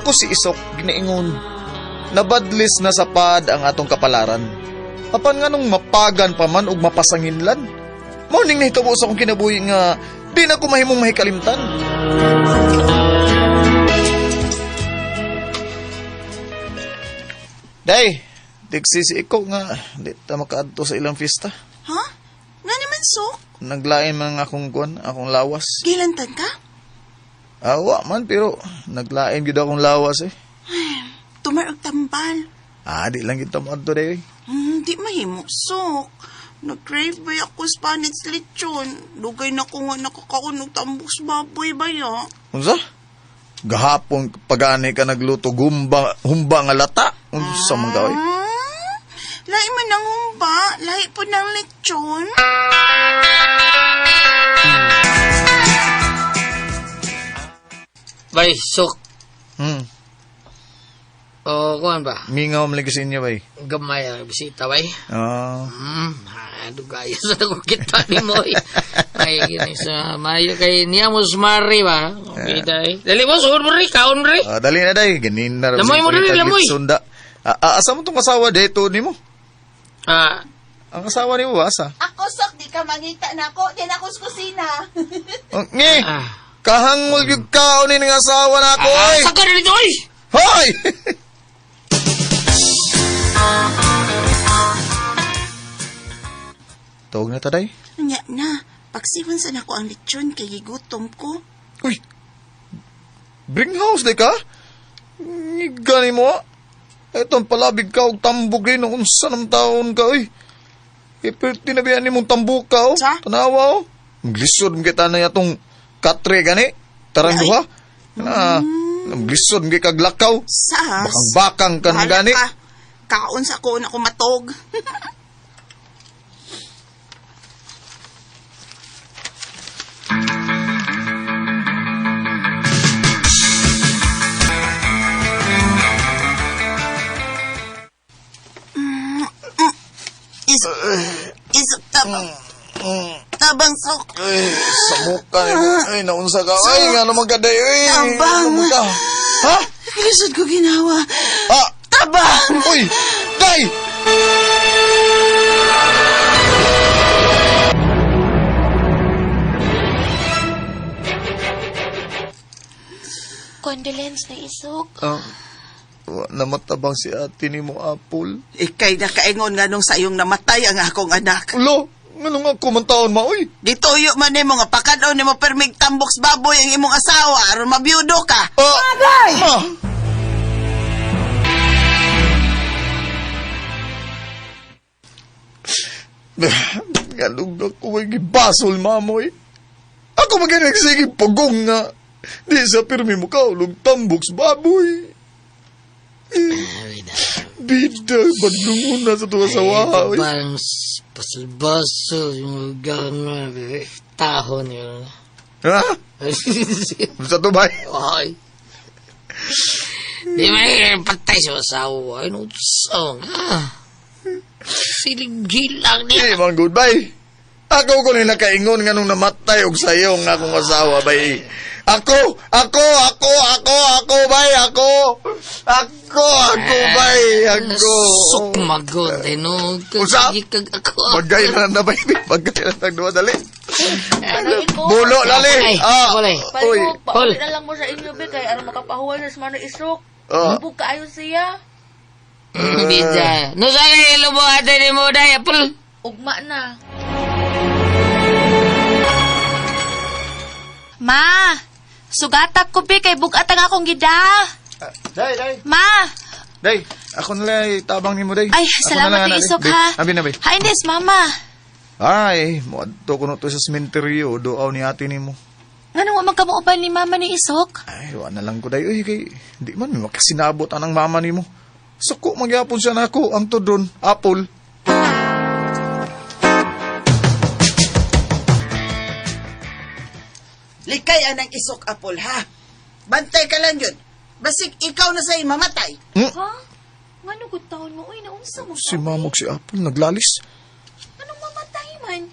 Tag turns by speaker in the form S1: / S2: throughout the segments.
S1: Nako si Isok ginaingon. Nabadlis na sa pad ang atong kapalaran. Apan nga nung mapagan pa man og mapasanginlan. Mao ning nahitabo sa akong kinabuhi nga di na ko mahimong mahikalimtan. Day, diksi si Iko nga di ta makaadto sa ilang fiesta.
S2: Ha? Nga naman, Sok?
S1: Naglain man ang akong kuan, akong lawas.
S2: Gilantan ka?
S1: Awa man pero naglain gyud akong lawas eh.
S2: Tumar og tambal.
S1: Ah, di lang gyud ta moadto day. Oy.
S2: Di mahimo, Sok. Nag-crave ba ako Spanish lechon? Dugay na ko nga nakakaon og tambok sa baboy ba ya?
S1: Unsa? Gahapon pagani ka nagluto gumba humba nga lata. Unsa man ka oy?
S2: Lahi man ang humba, lahi po ng lechon.
S3: Bay, sok. O, kuan ba?
S1: Mingaw man lagi sa inyo bay.
S3: Gamay ang bisita, bay.
S1: Ah,
S3: Dugay sa ko kita ni mo. Eh. Ay, gini sa mayo kay niya mo sumari ba? Okay, day. Dali mo, suod mo rin, kaon rin.
S1: Ah, dali na day, ganin na raw
S3: Lamoy
S1: si
S3: mo dali,
S1: Pulita
S3: lamoy.
S1: Gitsunda. Asa mo tong asawa dito nimo?
S3: Ah,
S1: Ang asawa nimo ba asa?
S2: Ako, Sok, di ka mangita na ako. Di na ako sa kusina.
S1: Oh, nge.
S3: ah.
S1: Kahangol gyud kaon ni ng asawa na ako oy.
S3: Asa ka na dito, oy!
S1: Hoy! Tawag na ta day.
S2: Nya na, pagsiwan sa nako ang lechon kay gigutom ko.
S1: Uy! Bring house di ka? Gani mo ah. Etong palabig ka og tambok rin unsa ng taon ka uy. Ipirti na biyan nimong tambok ka oh.
S2: Sa?
S1: Tanawa oh. Glisod mo kita na yatong katre gani. Tarang duha. Na, glisod mo kag lakaw.
S2: Sas.
S1: Bakang bakang ka na
S2: Bahala
S1: gani.
S2: ka. Kaon sa ko na ko matog. Is is tabang tabang sok.
S1: Ay, sa muka ni mo. Ay, naunsa ka. Ay, nga naman ka day. Ay,
S2: Tabang.
S1: naman ka. Ha?
S2: Lisod ko ginawa.
S1: Ah!
S2: Tabang!
S1: Uy! Day!
S4: Condolence na Isok.
S1: Ah, wa namatabang si ate ni mo, Apple.
S2: Ikay nakaingon nga nung sayong namatay ang akong anak.
S1: Ulo, nganong ako man taon ma, uy?
S2: Gituyo man nimo nga pakadon nimo permig tambok sa baboy ang imong asawa aron mabiyudo ka.
S1: Ah, ma! Ngalug ako ay gibasol, mamoy. Ako maganagsige pugong nga. Di sa pirmi mo ka, ulog tambok sa baboy. Bida, badlungon na sa tuwa sa waha, uy.
S3: Parang pasalbaso, yung gano'n, tahon yun.
S1: Ha? Sa tubay?
S3: Ay. Di may patay sa asawa. Ay, no, song. Ah. Siling gilang niya.
S1: Di man goodbye. Ako ko ni nakaingon nga nung namatay og sayo nga akong asawa bay. Ako, ako, ako, ako, ako bay, ako. Ako, ako bay, ako.
S3: Sok magod, eh, no.
S1: Usa?
S3: Kag ako.
S1: Bagay na na bay, bagay na tag duha dali.
S4: Ano, Iko?
S1: Bulo lali.
S3: Ay,
S1: Ah.
S3: wala eh.
S1: Uy.
S4: Palihog,
S3: Paul.
S4: pauwi na lang mo sa inyo, be, kay aron makapahuway sa Mano Isok.
S1: Ah.
S4: Lubog kaayo siya.
S3: Bida. No, sa akin, lubo ate ni mo, day, Apple.
S4: Ugma na. Ma! Sugatak ko, be, kay bugat ang akong gida.
S1: Day, day.
S4: Ma!
S1: Day, ako na lang tabang nimo day.
S4: Ay,
S1: Ako na
S4: salamat
S1: lang,
S4: ni
S1: ana,
S4: Isok,
S1: day.
S4: ha.
S1: Abi na bay.
S4: Hi, Ines, mama.
S1: Ay, moadto ko no to sa sementeryo doaw ni ate nimo.
S4: Ngano wa man ka mauban ni mama ni Isok?
S1: Ay, wa na lang ko day. Uy, kay, di man, may makasinabot anang mama nimo. Suko, magyapon siya na ako. Ang tudon, Apple.
S2: Likay anang isok apol ha. Bantay ka lang yun. Basig ikaw na sa'yo mamatay.
S1: Hmm?
S4: Ha? Ngano gud taon mo? Uy, naunsa mo
S1: Si
S4: ka,
S1: mamog
S4: uy?
S1: si Apple, naglalis.
S4: Anong mamatay man?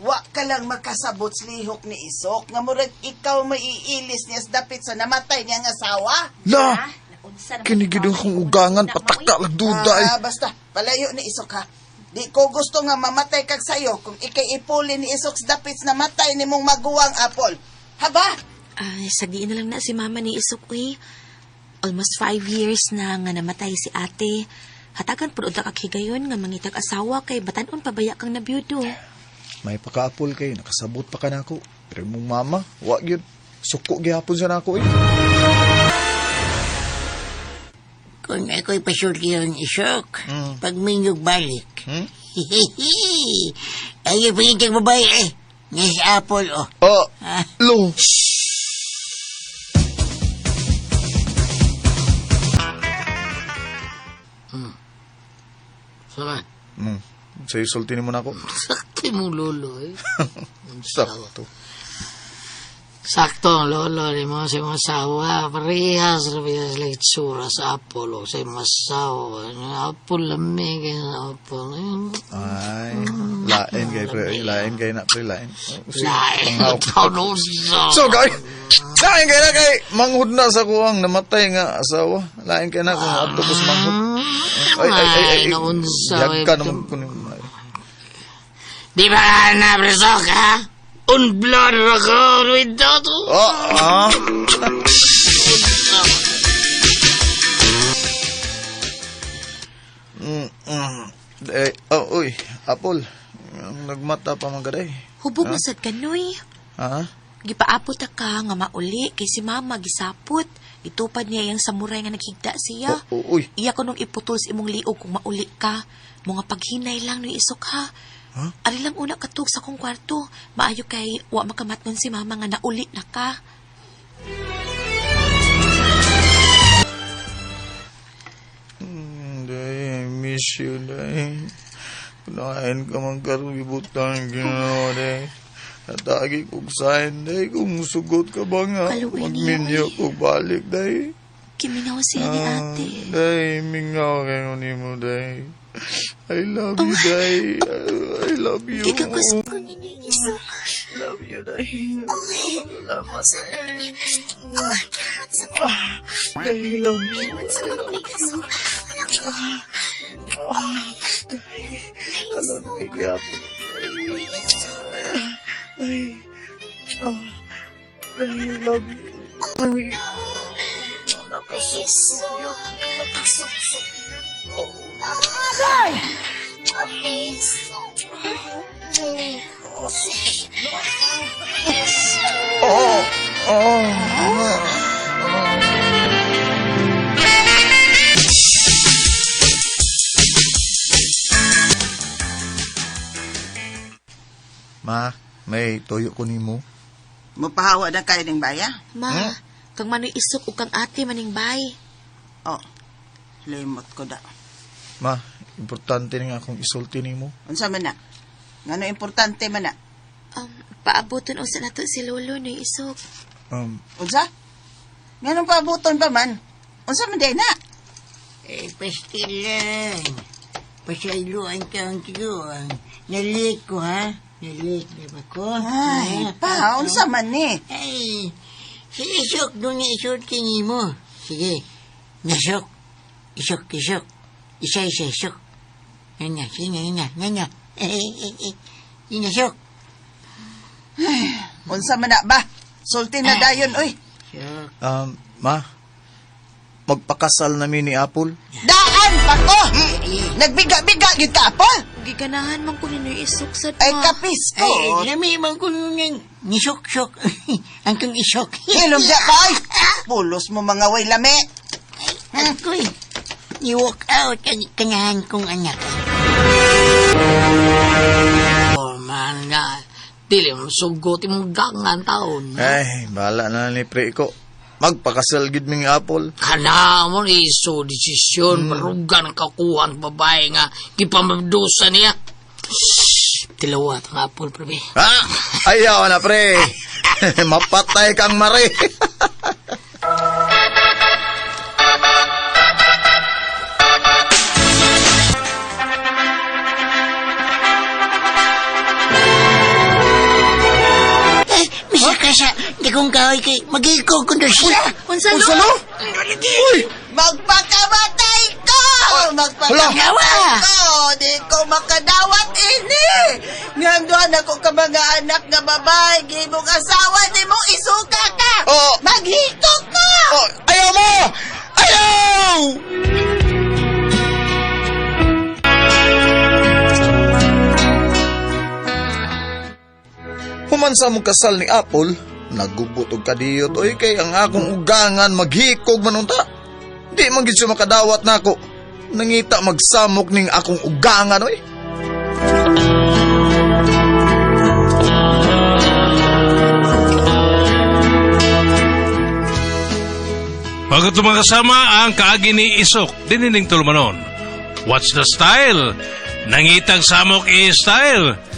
S2: Wa ka lang makasabot sa lihok ni Isok nga murag ikaw maiilis niya sa dapit sa namatay niyang asawa?
S1: La!
S4: Naunsa naman
S1: Kini gid akong ugangan, pataka lang duda eh.
S2: Ah, basta, palayo ni Isok ha. Di ko gusto nga mamatay kag sayo kung ikay ipuli ni Isok sa dapit sa namatay ni mong maguwang Apple. Haba?
S4: Ay, sagiin na lang na si mama ni Isok, uy. Almost 5 years na nga namatay si ate. Hatagan pud unta kag higayon nga mangitag asawa kay batan-on pabaya kang nabiyudo.
S1: May paka-Apple kay, nakasabot pa ka nako. Pero mong mama, wa gyud. Suko gihapon sa nako eh.
S5: Kung ako'y pasulti ron isok, pag minyog balik. Hihihi! Ay, pangitag babae eh. Nga si Apple, oh.
S1: Oh,
S5: Ah.
S1: lo.
S3: Sama.
S1: Sa'yo sulti nimo nako.
S3: Sakto mong lolo eh.
S1: Sakto.
S3: Sakto ang lolo ni mga sa mga asawa. Parehas na parehas lang itsura sa Apple o sa mga asawa. Apple lamig ang Apple. Ayun.
S1: Ay, lain kay pre, ay, lain kay na pre, lain. Oh, sige,
S3: Lain.
S1: panghaw.
S3: Taon sa.
S1: So kay, lain kay na kay manghud na sa kuwang namatay nga asawa. Lain kay na kung adto ko sa manghud. Ay ay ay ay.
S3: Ay, naunsa,
S1: Yag ka
S3: eh.
S1: naman ko ni. Ay.
S3: Di ba ka na, Bresok, ha? Unblood ako, with Toto.
S1: Oh, ah. Eh, oh, uy, Apple. Nagmata pa man kaday.
S4: Hubog na sad kanoy.
S1: Ha?
S4: Gipaabot ta ka nga mauli kay si mama gisapot. Gitupad niya iyang samurai nga naghigda siya.
S1: Oh, oh, uy.
S4: Iya ko nung iputol sa imong liog kung mauli ka. Mga paghinay lang ni Isok ha.
S1: Ha?
S4: Ari lang una katug sa kong kwarto. Maayo kay wa makamatngon si mama nga nauli na ka.
S1: Day, I miss you, day. Kunain ka man karon gibutang ginawa, day. Natagi kog sign, day. Kung musugot ka ba nga,
S4: Kaluoy niya,
S1: magminyo
S4: oy.
S1: kog balik, day.
S4: Kiminaw siya ni
S1: Ah,
S4: ate.
S1: Day, mingaw kayo nimo, day. I love you, day. I love you.
S4: Gikakus ko ninyo Isok.
S1: Love you, day. Salamat, day. I love you. Hello, nagyapon. Ay, oh, I love you. Ay, nakasok yun. Nakasok Oh. Oh, oh. Ma, may tuyo ko nimo.
S2: Mapahawa na kayo ng baya?
S4: Ma, kang manoy Isok ug kang ate maning bay.
S2: Oh, limot ko da.
S1: Ma, importante nga akong isulti nimo.
S2: Unsa man na? Ngano importante man na?
S4: Paaboton usa nato si Lolo ni Isok.
S2: Unsa? Nganong paabuton pa man? Unsa man day na?
S5: Eh, pastilan. Pasayloan ka ang tiguan. Nalik ko, ha? Nalik na ba ko?
S2: Ay,
S5: Ha?
S2: pa, unsa man ni?
S5: Ay, si Isok doon na isulti ni mo. Sige, nasok. Isok, isok. Isa, isa, isok. Yan na, sige, yan na, yan na. Eh, eh, eh, eh. Inasok.
S2: Unsa man na ba? Sulti na dayon, oy.
S5: Sok.
S1: Ma, magpakasal nami ni Apple.
S2: Daan pa ko! Nagbiga-biga gyud ka, Apol.
S4: Giganahan man ko ninyo Isok sad
S2: Ay,
S4: ma.
S2: kapis ko.
S5: Ay, lami man ko nung nisok-sok. Ang kang isok.
S2: Hilom da ba, ay? Pulos mo mga way lami.
S5: Ako'y ni-walk out ang kanahan kong anak.
S3: Oh, man, nga. Dili mo sugot imong gangan taon.
S1: Ay, bahala na ni pre ko. Magpakasal gid mi ni Apple.
S3: Kana mo ni iso desisyon, marugan ang kakuhan babae nga gipamabdusa niya. Tilawat ang Apple, pre.
S1: Ha? Ayaw na pre. Mapatay kang mare.
S5: sa dakong kahoy kay magiko kundo siya.
S4: Unsa
S1: Unsa
S4: lo?
S1: lo? Uy!
S2: Magpakamatay ko! Magpakamatay ko! Di ko makadawat ini! Nganduan ako ka mga anak nga babae, gimong asawa, di mo isuka ka!
S1: Oh.
S2: Maghito ka!
S1: Oh, ayaw mo! Ayaw! Human sa mong kasal ni Apple, nagubot og kadiyot oy kay ang akong ugangan maghikog man unta. Di man gid siya makadawat nako. Nangita magsamok ning akong ugangan oy.
S6: Bago kasama ang kaagi ni Isok, dinining tulumanon. What's the style? Nangitag samok i style.